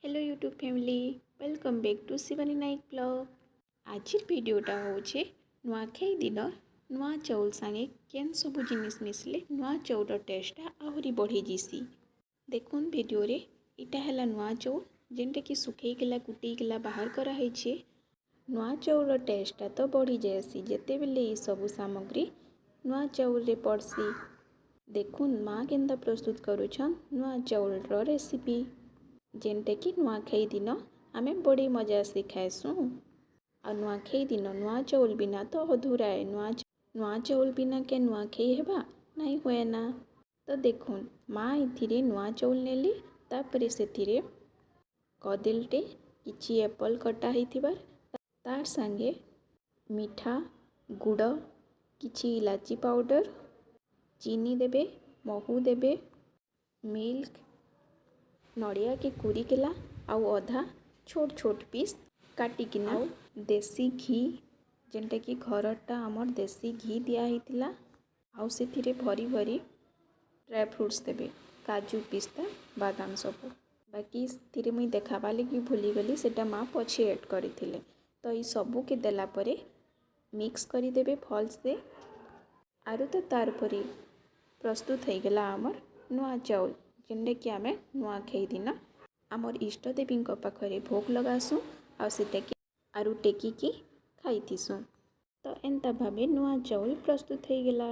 Hello YouTube family, welcome back to Shivani Nayak vlog। ଆଜିର ଭିଡ଼ିଓଟା ହଉଛେ ନୂଆଖାଇ ଦିନ ନୂଆ ଚାଉଲ ସାଙ୍ଗେ କେନ୍ ସବୁ ଜିନିଷ୍ ମିଶଲେ ନୂଆ ଚାଉଲର ଟେଷ୍ଟଟା ଆହୁରି ବଢ଼ିଯିସି। ଦେଖୁନ୍ ଭିଡ଼ିଓରେ, ଇଟା ହେଲା ନୂଆ ଚାଉଲ, ଯେନ୍ଟାକି ଶୁଖେଇକିଲା, କୁଟେଇକିଲା ବାହାର କରାହେଇଛେ। ନୂଆ ଚାଉଲର ଟେଷ୍ଟଟା ତ ବଢ଼ି ଯାଏସି, ଯେତେବେଲେ ଇ ସବୁ ସାମଗ୍ରୀ ନୂଆ ଚାଉଲରେ ପଡ଼୍ସି। ଦେଖୁନ୍, ମା କେନ୍ତା ପ୍ରସ୍ତୁତ କରୁଛନ୍ ନୂଆ ଚାଉଲର ରେସିପି, ଯେନ୍ଟାକି ନୂଆଖାଇ ଦିନ ଆମେ ବଡ଼ି ମଜାସେ ଖାଏସୁଁ। ଆଉ ନୂଆଖାଇ ଦିନ ନୂଆ ଚାଉଲ ବିନା ତ ଅଧୁରା ଏ। ନୂଆ ଚାଉଲ ବିନା କେ ନୂଆଖାଇ ହେବା? ନାଇଁ ହୁଏନା। ତ ଦେଖୁନ୍, ମା ଏଥିରେ ନୂଆ ଚାଉଲ ନେଲେ, ତାପରେ ସେଥିରେ କଦଳୀଟେ, କିଛି ଏପଲ୍ କଟା ହେଇଥିବାର, ତାର୍ ସାଙ୍ଗେ ମିଠା ଗୁଡ଼, କିଛି ଇଲାଚି ପାଉଡ଼ର, ଚିନି ଦେବେ, ମହୁ ଦେବେ, ମିଲ୍କ, ନଡ଼ିଆକେ କୁରିକିଲା ଆଉ ଅଧା ଛୋଟ ଛୋଟ ପିସ୍ କାଟିକିନା, ଆଉ ଦେଶୀ ଘି, ଯେନ୍ଟାକି ଘରଟା ଆମର୍ ଦେଶୀ ଘି ଦିଆ ହେଇଥିଲା, ଆଉ ସେଥିରେ ଭରି ଭରି ଡ୍ରାଏ ଫ୍ରୁଟ୍ସ ଦେବେ, କାଜୁ, ପିସ୍ତା, ବାଦାମ ସବୁ। ବାକି ସେଥିରେ ମୁଇଁ ଦେଖାବା ଲାଗି ଭୁଲିଗଲି, ସେଟା ମା ପଛେ ଆଡ଼୍ କରିଥିଲେ। ତ ଏଇ ସବୁକେ ଦେଲା ପରେ ମିକ୍ସ କରିଦେବେ ଭଲସେ। ଆରୁ ତ ତାର୍ ପରେ ପ୍ରସ୍ତୁତ ହେଇଗଲା ଆମର୍ ନୂଆ ଚାଉଲ, ଯେନ୍ଟାକି ଆମେ ନୂଆଖାଇ ଦିନ ଆମର୍ ଇଷ୍ଟ ଦେବୀଙ୍କ ପାଖରେ ଭୋଗ ଲଗାସୁଁ ଆଉ ସେଟାକେ ଆରୁ ଟେକିକି ଖାଇଥିସୁଁ। ତ ଏନ୍ତା ଭାବେ ନୂଆ ଚାଉଲ ପ୍ରସ୍ତୁତ ହେଇଗଲା।